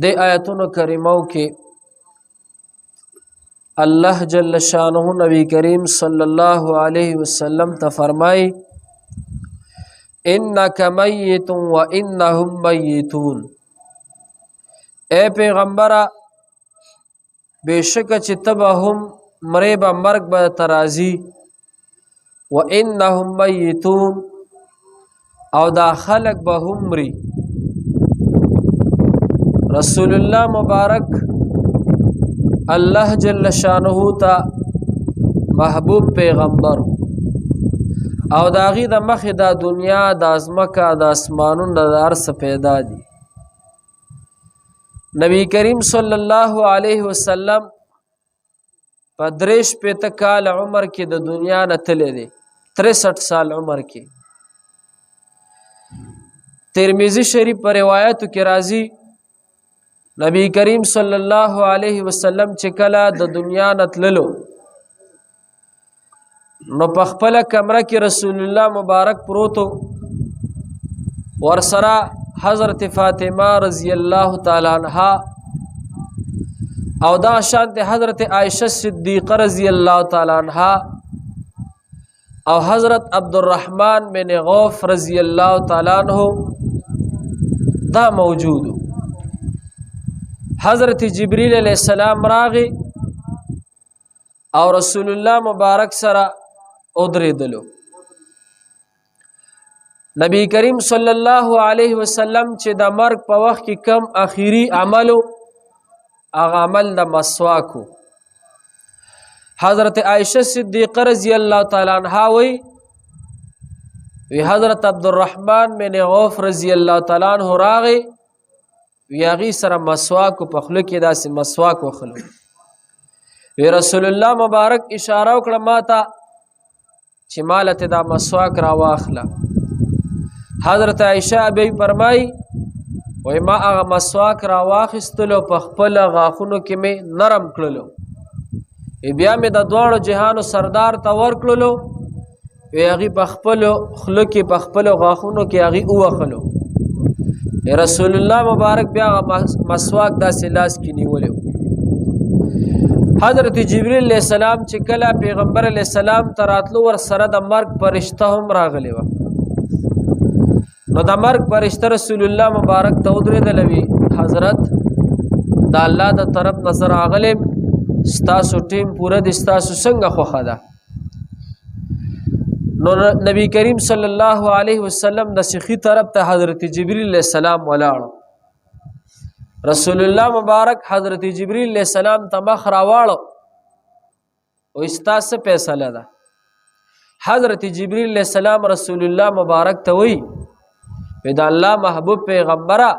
د آیتونو کریمو کې الله جل شانه نبی کریم صلی الله علیه وسلم ته فرمای، انک میت و انهم میتون. اے پیغمبره، بېشکه چې ته به هم مرې، به مرګ به درته راځي، و انهم میتون، او دا خلق به هم مري. رسول الله مبارک الله جل شانه ته محبوب پیغمبر، او د هغې د مخې دا دنیا، د ځمکه، د اسمانونه، د هر څه پیدا دي. نبی کریم صلی الله علیه وسلم په 63 کال عمر کې د دنیا نه تللی دی، 63 سال عمر کې. ترمذی شریف پر روایتو کې راځي، نبی کریم صلی الله علیه وسلم چې کله د دنیا نه تللو، نو په خپل کمره کې رسول الله مبارک پروتو، ورسره حضرت فاطمه رضی الله تعالی عنها او دا شان ته حضرت عائشه صدیقه رضی الله تعالی عنها او حضرت عبدالرحمن بن غوف رضی الله تعالی عنہ دا موجود. حضرت جبريل علیہ السلام راغی او رسول الله مبارک سره ودرېدلو. نبی کریم صلی الله علیه وسلم چې د مرګ په وخت کې کم اخیری عملو، هغه عمل د مسواکو. حضرت عائشه صدیقه رضی الله تعالی عنها وی وی حضرت عبدالرحمن بن عوف رضی الله تعالی عنہ راغی، وی هغې سره مسواک په خوله کې داسې مسواک وخلو. وی رسول الله مبارک اشاره وکړه ما ته چې ماله ته دا مسواک را واخله. حضرت عائشه به فرمای، وای ما هغه مسواک را واخستلو، په خپل غاښونو کې مې نرم کړلو، بیا مې د دواړو جهانو سردار ته ورکړلو، وی هغه په خپل خوله کې، په خپل غاښونو کې هغه ووخلو. رسول الله مبارک بیا مسواک داسې لاس کې نیولیو. حضرت جبرئیل علیہ السلام چې کله پیغمبر علیہ السلام تراتلو، ور سره د مرګ پرشته هم راغلی و. نو د مرګ پرشته رسول الله مبارک ته ودرېدل، وی حضرت، د الله د طرف نظر راغلی، ستاسو ټیم پوره دی، ستاسو څنګه خوښه ده؟ نو نبی کریم صلی الله علیه وسلم د سخی طرف ته حضرت جبرئیل علیہ السلام ولاړ. رسول الله مبارک حضرت جبرئیل علیہ السلام ته مخ راواړو او استاسو فیصله ده. حضرت جبرئیل علیہ السلام رسول الله مبارک ته وی، دا الله محبوب پیغمبره،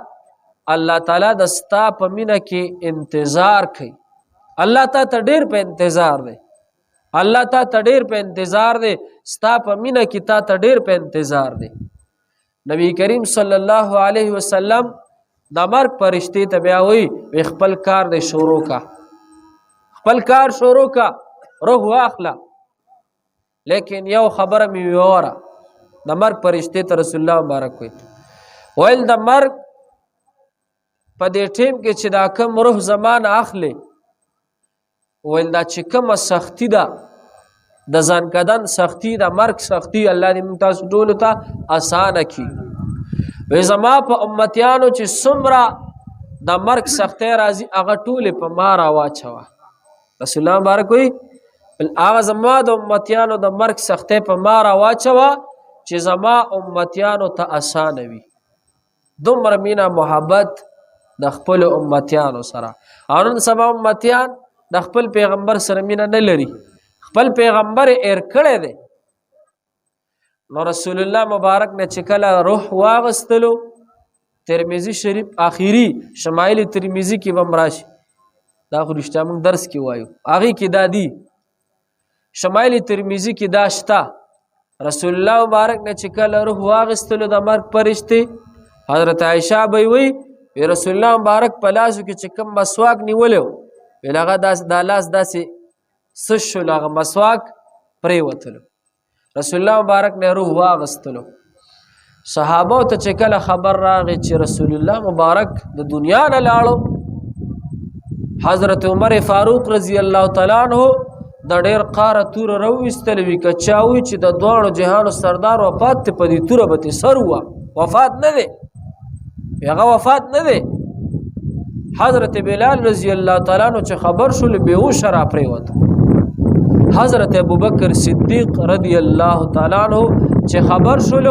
الله تعالی د ستا په مینه کې انتظار کوي، الله تا ته ډیر په انتظار دی، الله تا ته ډیر په انتظار دی، ستا په مینه کې تا ته ډیر په انتظار دی. نبی کریم صلی الله علیه وسلم د مرګ پرشتي ته بیا وی، خپل کار دی شروع کا، خپل کار شروع کا، روح واخله، لیکن یو خبره می وره. د مرګ پرشتي ته رسول الله مبارک وی، ویل د مرګ په دې ټیم کې چې دا کم روح زمان اخلي، ویل دا چې کومه سختی ده، د ځان کدن سختی، د مرګ سختی، الله دې موږ تاسو ټول ته اسانه کړي، وې زما په امتیانو چې څومره د مرګ سختی راځي، هغه ټول په ما را واچوه. رسول الله مبارک وي، هغه زما د امتیانو د مرګ سختی په ما را واچوه چې زما امتیانو ته اسانه وي. دومره مینا محبت د خپل امتیانو سره. او نن سبا امتیان د خپل پیغمبر سره مینا نه لري، خپل پیغمبر ایر کړی دی. نو رسول الله مبارک نه چې کله روح واغستلو، ترمذی شریف آخري شمایل ترمذی کې بم راشي، دا خو رښتیا موږ درس کې وایو، هغه کې دا دی، شمایل ترمذی کې دا شته. رسول الله مبارک نه چې کله روح واغستلو د مرګ پرشتي، حضرت عائشہ به وی، رسول الله مبارک په لاسو کې چې کوم مسواک نیولیو، ویل هغه داس د لاس داسې سشو، هغه مسواک پرې وتلو. رسول الله مبارک نه روح واغستلو. صحابه ته چې کله خبر راغی چې رسول الله مبارک د دنیا نه لاړو، حضرت عمر فاروق رضی الله تعالی عنہ د ډېر قاره تور رويستل وی، کچاوي چې د دواړو جهانو سردار وفات ته، په دې توره به سر وه، وفات نه دی، هغه وفات نه دی. حضرت بلال رضی الله تعالی عنہ چې خبر شول، بیهوش را پریوت. حضرت ابوبکر صدیق رضی الله تعالی عنہ چې خبر شول،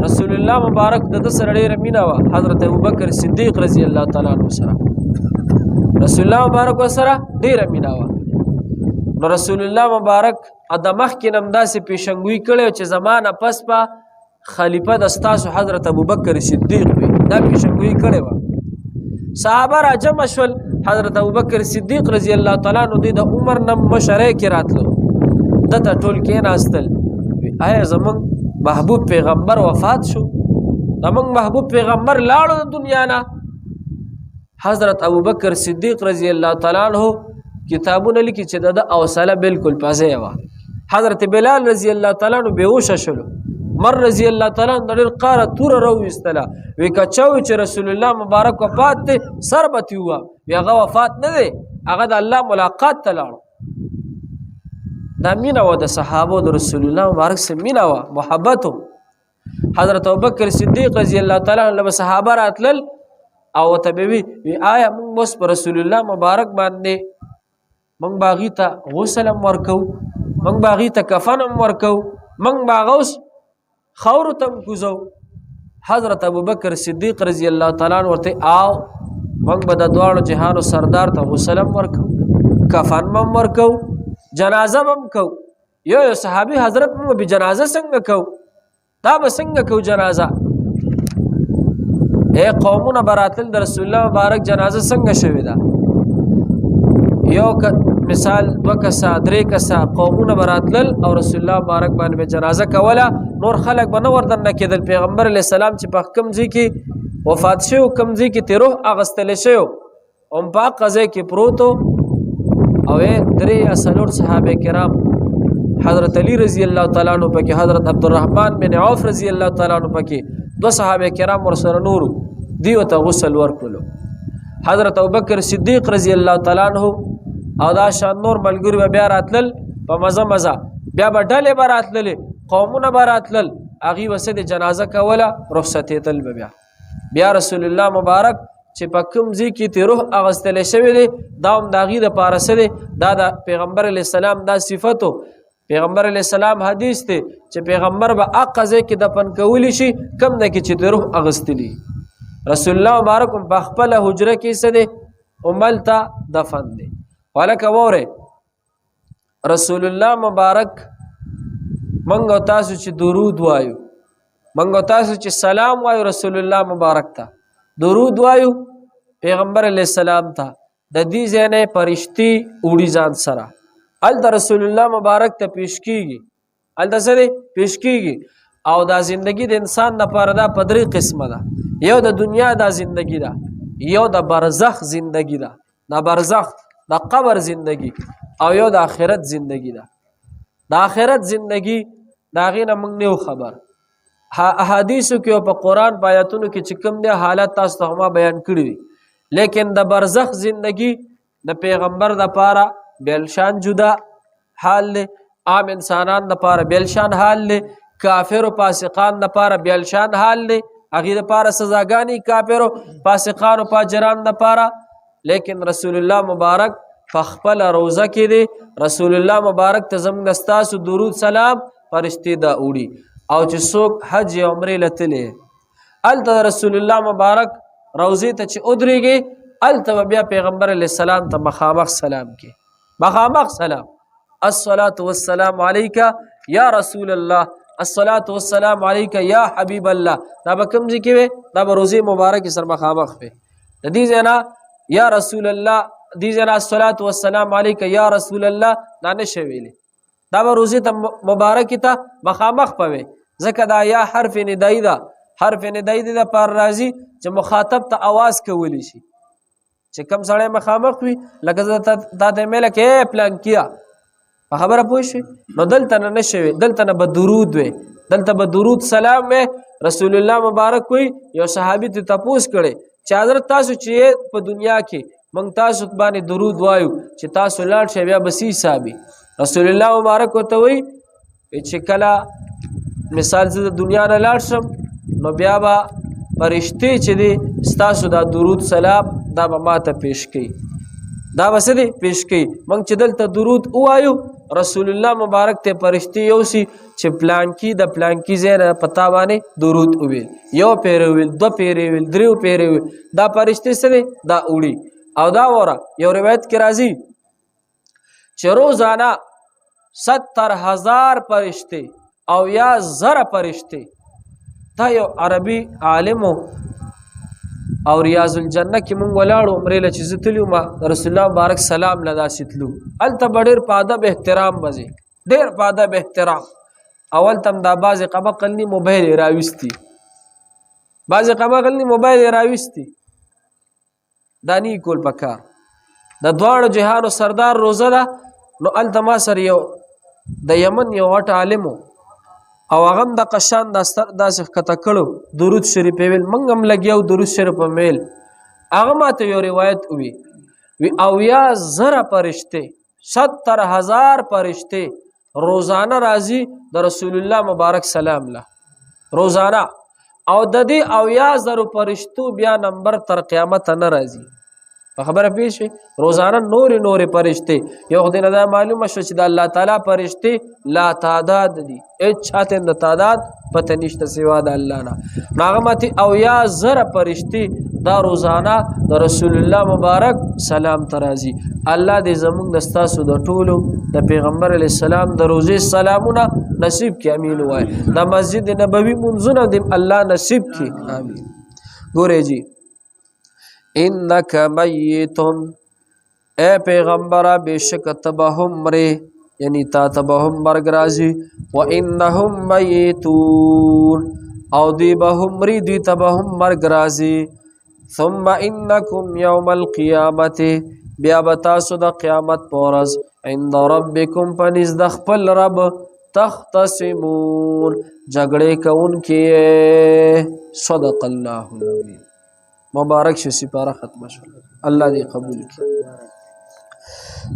رسول الله مبارک د سره ډېر مینا وا. حضرت ابوبکر صدیق رضی الله تعالی عنہ سره رسول الله مبارک سره ډېر مینا وا. نو رسول الله مبارک ادمخ کې نم داسې پیشنګوي کړي چې زمانہ پس په خلیفہ د ستاسو حضرت ابوبکر صدیق وي، دا پیشنګوي کړي و. صحابه را جمع شول. حضرت ابوبکر صدیق رضی الله تعالی عنہ د عمر نم مشره کې راتلو، دته ټول کې ناستل. آیا زمون محبوب پیغمبر وفات شو؟ زمون محبوب پیغمبر لاړو د دنیا نه؟ حضرت ابوبکر صدیق رضی الله تعالی عنہ کتابونه لیکي چې د اوصله بالکل پځه و. حضرت بلال رضی الله تعالی عنہ بیهوش شلو. عمر رضی الله تعالی عنہ ډېر قاره تور راوستله، وی کچاو چې رسول الله مبارک وفات ته، سر بتی هوا. وی هغه وفات نه دی، هغه د الله ملاقات ته لاړو. دا مینا و د صحابو د رسول الله مبارک سره مینا و محبت. حضرت ابوبکر صدیق رضی الله تعالی عنہ له صحابه راتلل او ته به وی، آیا موږ اوس پر رسول الله مبارک باندې موږ باغی ته غسل هم ورکو، موږ باغی ته کفن هم ورکو، موږ باغوس خور تم کوزو؟ حضرت ابوبکر صدیق رضی الله تعالی عنہ ورته آو، موږ به د دواړو جهانو سردار ته غسل هم ورکو، کفن هم ورکو، جنازه هم کو. یو یو صحابي، حضرت موږ به جنازه څنګه کو؟ دا به څنګه کو جنازه؟ اے قومونه براتل، د رسول الله مبارک جنازه څنګه شوې ده؟ یو مثال دو کسا، درې کسا قومونه براتل او رسول الله مبارک باندې به جنازه کوله. نور خلک به نه وردن نه کېدل. پیغمبر علی السلام چې په کم ځای کې وفات شو، کم ځای کې تیروه اغستل شو، هم په قضې کې پروتو. او درې یا څلور صحابه کرام، حضرت علی رضی الله تعالی عنہ پکې، حضرت عبدالرحمن بن عوف رضی الله تعالی عنہ پکې، دو صحابه کرام ورسره نورو، دیو ته غسل ورکړلو. حضرت ابوبکر صدیق رضی الله تعالی عنہ او دا شان نور ملګری به بیا راتلل په مزه مزه، بیا به ډلې به راتللې، قومونه به راتلل، هغوی به څه د جنازه کوله، رخصتېدل به. بیا بیا رسول الله مبارک چې په کوم ځای کې تی روح اغستل شوی دی، دا هم د هغې دپاره څه دی؟ دا د پیغمبر علیه السلام دا صفتو، پیغمبر علیه السلام حدیث دی چې پیغمبر به هغه ځای کې دفن کولی شي کم نه کې چې تی روح اغستلی. رسول الله مبارک هم په خپله حجره کې څه دی، هملته دفن دی. ولکه ووره رسول الله مبارک، منګ او تاسو چې درود وایو، منګ او تاسو چې سلام وایو، رسول الله مبارک ته درود وایو، پیغمبر علی السلام ته، د دې ځای نه پرشتي اوړي ځان سره، هلته رسول الله مبارک ته پیش کیږي. هلته څه دی، پیش کیږي. او دا زندگی د انسان د پاره دا په درې قسمه ده. یو د دنیا دا زندگی ده، یو د برزخ زندگی ده، د برزخ د قبر زندگی، او یو د آخرت زندگی ده. د آخرت زندگی د هغې نه موږ نه یو خبر. احادیثو کې او په قرآن په آیاتونو کې چې کوم دی حالت تاسو ته ما بیان کړی دي. لیکن د برزخ زندگی د پیغمبر د پاره بیل شان جدا حال دی، عام انسانان د پاره بیل شان حال دی، کافر او فاسقان د پاره بیل شان حال دی، هغې د پاره سزاګانې کافر او فاسقان او فاجران د پاره. لیکن رسول الله مبارک په خپل روزه کې دی. رسول الله مبارک ته زموږ ستاسو درود سلام فرشتې دا اوړي. او چې څوک حج یا عمرې لتلې، هلته رسول الله مبارک روزې ته چې ودرېږي، هلته به بیا پیغمبر علیه السلام ته مخامخ سلام کې، مخامخ سلام، الصلاة والسلام علیک یا رسول الله، الصلاة والسلام علیک یا حبیب الله. دا به کوم ځای کې وي؟ دا به روزې مبارکې سره مخامخ وي. د دې ځای نه یا رسول الله، دې ځای نه الصلاة والسلام علیک یا رسول الله دا نشي ویلی. دا به روزې ته مبارکې ته مخامخ پوي، ځکه دا یا حرف ندایي ده. حرف ندایي د پر راځي چې مخاطب ته आवाज کولی شي، چې کم سړی مخامخ وي، لکه زه تا ته مې لکه پلان کیا په خبره پوه شي. نو دلته نه نشوي، دلته نه به درود وي، دلته به درود سلام وي. رسول الله مبارک وی یو صحابي ته تپوس کړي چې حضرت تاسو چې په دنیا کې مونږ تاسو باندې درود وایو چې تاسو لاړ شئ بیا بسی حسابي. رسول الله مبارک ورته وی چې کله مثال زه د دنیا نه لاړ شم نو بیا به فرشتې چې دی ستاسو دا درود سلام دا به ماته پیش کړي، دا به څه دی پیش کړي. موږ چې دلته درود ووایو رسول الله مبارک ته فرشتې یوسي چې پلانکی د پلانکی ځای نه په تا باندې درود وویل، یو پیری وویل، دوه پیری وویل، دریو پیری وویل، دا فرشتې څه دی دا وړي. او دا وره یو روایت کې راځي چې روزانه 70,000 فرشتې او یا 1000 فرشتې. دا یو عربي عالم او ریاض الجنه کې مونږ ولاړو عمرې له چې زه تللی وم رسول الله مبارک سلام له داسې تلو، هلته به ډېر په ادب احترام به ځې، ډېر په ادب احترام. اول تم دا بعضې قمقل ني موبایل یې راویستي، بعضې قمقل ني موبایل یې راویستي، دا نی کول پکار. د دواړو جهانو سردار روزه ده. نو هلته ما سره یو د یمن یو غټ عالم او هغه هم د قشان د ستر داسې ښکته کړو درود شریف یې ویل، موږ هم لګیا وو درود شریف هم ویل. هغه ماته یو روایت ووی وی 70,000 فرشتې، 70,000 فرشتې روزانه راځي د رسول الله مبارک سلام له روزانه، او د دې 70,000 فرشتو بیا نمبر تر قیامت نه راځي. په خبره پیښ روزانه نورې نورې فرشتې. یو خو دې نه دا معلومه شوه چې د الله تعالی فرشتې لا تعداد دي، هېڅ چاته د تعداد پته نشته سوا د الله نه. نو هغه ماته 70,000 فرشتې دا روزانه د رسول الله مبارک سلام ته راځي. الله دې زمونږ د ستاسو د ټولو د پیغمبر علی السلام د روزې سلامونه نصیب کړي، امین وای. د مسجد نبوي منځونه دې الله نصیب کړي، امین. ګورې جی، انک میتون، اے پیغمبره بشک ته به هم مرې، یعنی تا ته به هم مرګ راځي. و انهم میتون، او دوی به هم مري، دوی ته به هم مرګ راځي. ثم انکم یوم القیامت، بیا به تاسو د قیامت په ورځ عند ربکم په نزد د خپل رب تختصمون جګړې کوونکي. صدق الله العظیم. مبارک شي، سپاره ختم شو، الله دې قبول کړي.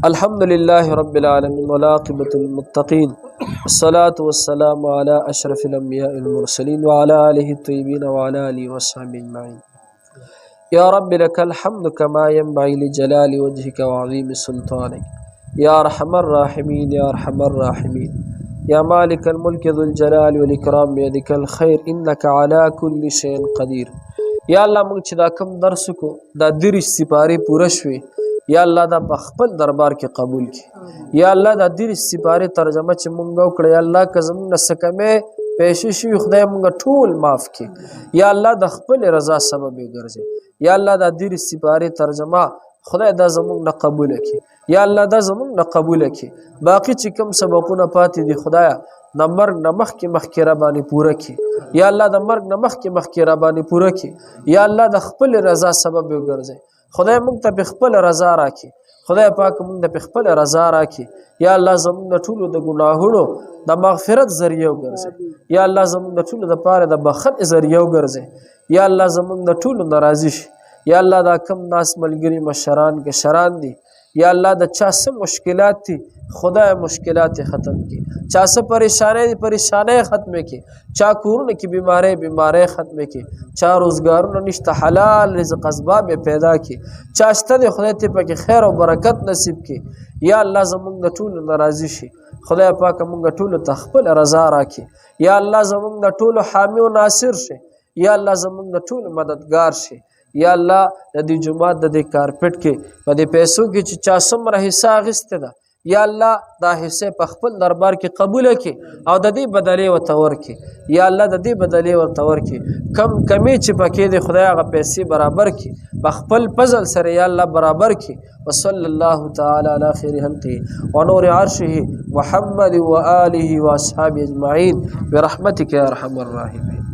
الحمد لله رب العالمين والعاقبة للمتقين، الصلاة والسلام على أشرف الأنبياء المرسلين وعلى آله الطيبين وعلى آله وصحبه أجمعين. يا رب لك الحمد كما ينبغي لجلال وجهك وعظيم سلطانك، يا أرحم الراحمين، يا أرحم الراحمين، يا مالك الملك ذو الجلال والإكرام، بيدك الخير إنك على كل شيء قدير. یا الله موږ چې دا کم درس کو دا 30 سپارې پوره شوې، یا الله دا په خپل دربار کې قبول کړي. یا الله دا 30 سپارې ترجمه چې مونږ وکړه، یا الله که زمونږ نه څه کمې پیشې شوي خدای مونږ ټول معاف کړي. یا الله د خپل رضا سبب وګرځي. یا الله دا 30 سپارې ترجمه خدای دا زمونږ نه قبول کړي. یا الله دا زمونږ نه قبول کړي. باقی چې کوم سبقونه پاتې دي خدایا د مرګ نه مخکې مخکې را باندې پوره کړي. یا الله د مرګ نه مخکې مخکې را باندې پوره کړي. یا الله د خپل رضا سبب وګرځي. خدای موږ ته په خپل رضا راکړي. خدای پاک موږ ته په خپل رضا راکړي. یا الله زموږ د ټولو د ګناهونو د مغفرت ذریعہ وګرځي. یا الله زموږ د ټولو د پاره د بخښنې ذریعہ وګرځي. یا الله زموږ د ټولو ناراضي شي. یا الله دا کم ناس ملګري مشران کشران دي، یا الله د چا څه مشکلات دي خدای مشکلات ختم کړي، چا څه پریشانې دي پریشانې ختمې کړي، چا کورونه کې بیمارې بیمارې ختمې کړي، چا روزګارونه نشته حلال رزق اسباب پیدا کړي، چا شته دی خدای ته پکې خیر او برکت نصیب کړي. یا الله زمونږ د ټولو ناراضي شي. خدای پاک مونږ ټولو ته خپل رضا راکړي. یا الله زمونږ د ټولو حامی او ناصر شي. یا الله زمونږ د ټولو مددگار شي. یا الله د دې جومات د دې کارپټ کې په دې پیسو کې چې چا څومره حصه اخیستې ده، یا الله دا حصه په خپل دربار کې قبول کړي او د دې بدلې ورته ورکړي. یا الله د دې بدلې ورته ورکړي. کم کمی چې پکې دی خدای هغه پیسې برابر کړي په خپل فضل سره، یا الله برابر کړي. وصلى الله تعالى على خير خلقه ونور عرشه محمد وآله وأصحابه أجمعين برحمتك يا أرحم الراحمين.